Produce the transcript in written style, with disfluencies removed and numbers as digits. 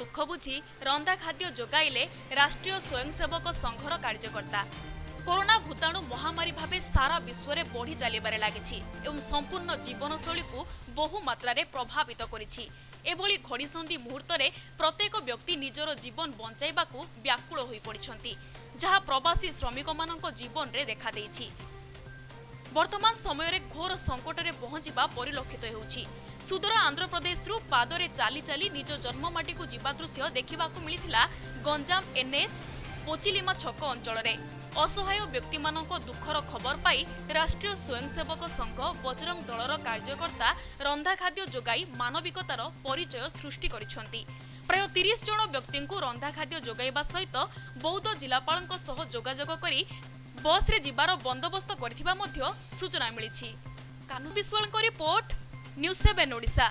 ଦୁଃଖ ବୁଝି ରନ୍ଧା ଖାଦ୍ୟ ଯୋଗାଇଲେ ରାଷ୍ଟ୍ରୀୟ ସ୍ୱୟଂସେବକ ସଂଘର କାର୍ଯ୍ୟକର୍ତ୍ତା। କରୋନା ଭୂତାଣୁ ମହାମାରୀ ଭାବେ ସାରା ବିଶ୍ୱରେ ବଢ଼ି ଚାଲିବାରେ ଲାଗିଛି ଏବଂ ସମ୍ପୂର୍ଣ୍ଣ ଜୀବନଶୈଳୀକୁ ବହୁ ମାତ୍ରାରେ ପ୍ରଭାବିତ କରିଛି। ଏଭଳି ଘଡ଼ିସନ୍ଧି ମୁହୂର୍ତ୍ତରେ ପ୍ରତ୍ୟେକ ବ୍ୟକ୍ତି ନିଜର ଜୀବନ ବଞ୍ଚାଇବାକୁ ବ୍ୟାକୁଳ ହୋଇପଡ଼ିଛନ୍ତି, ଯାହା ପ୍ରବାସୀ ଶ୍ରମିକମାନଙ୍କ ଜୀବନରେ ଦେଖାଦେଇଛି। ବର୍ତ୍ତମାନ ସମୟରେ ଘୋର ସଙ୍କଟରେ ପହଞ୍ଚିବା ପରିଲକ୍ଷିତ ହେଉଛି। ସୁଦୂର ଆନ୍ଧ୍ରପ୍ରଦେଶରୁ ପାଦରେ ଚାଲି ଚାଲି ନିଜ ଜନ୍ମମାଟିକୁ ଯିବା ଦୃଶ୍ୟ ଦେଖିବାକୁ ମିଳିଥିଲା ଗଞ୍ଜାମ ଏନ୍ଏଚ୍ ପୋଚିଲିମା ଛକ ଅଞ୍ଚଳରେ। ଅସହାୟ ବ୍ୟକ୍ତିମାନଙ୍କ ଦୁଃଖର ଖବର ପାଇ ରାଷ୍ଟ୍ରୀୟ ସ୍ୱୟଂସେବକ ସଂଘ ବଜରଙ୍ଗ ଦଳର କାର୍ଯ୍ୟକର୍ତ୍ତା ରନ୍ଧା ଖାଦ୍ୟ ଯୋଗାଇ ମାନବିକତାର ପରିଚୟ ସୃଷ୍ଟି କରିଛନ୍ତି। ପ୍ରାୟ 30 ଜଣ ବ୍ୟକ୍ତିଙ୍କୁ ରନ୍ଧା ଖାଦ୍ୟ ଯୋଗାଇବା ସହିତ ବୌଦ୍ଧ ଜିଲ୍ଲାପାଳଙ୍କ ସହ ଯୋଗାଯୋଗ କରି ବସ୍ରେ ଯିବାର ବନ୍ଦୋବସ୍ତ କରିଥିବା ମଧ୍ୟ ସୂଚନା ମିଳିଛି। କାହ୍ନୁ ବିଶ୍ୱାଳଙ୍କ ରିପୋର୍ଟ, ନ୍ୟୁଜ୍ 7 ଓଡ଼ିଶା।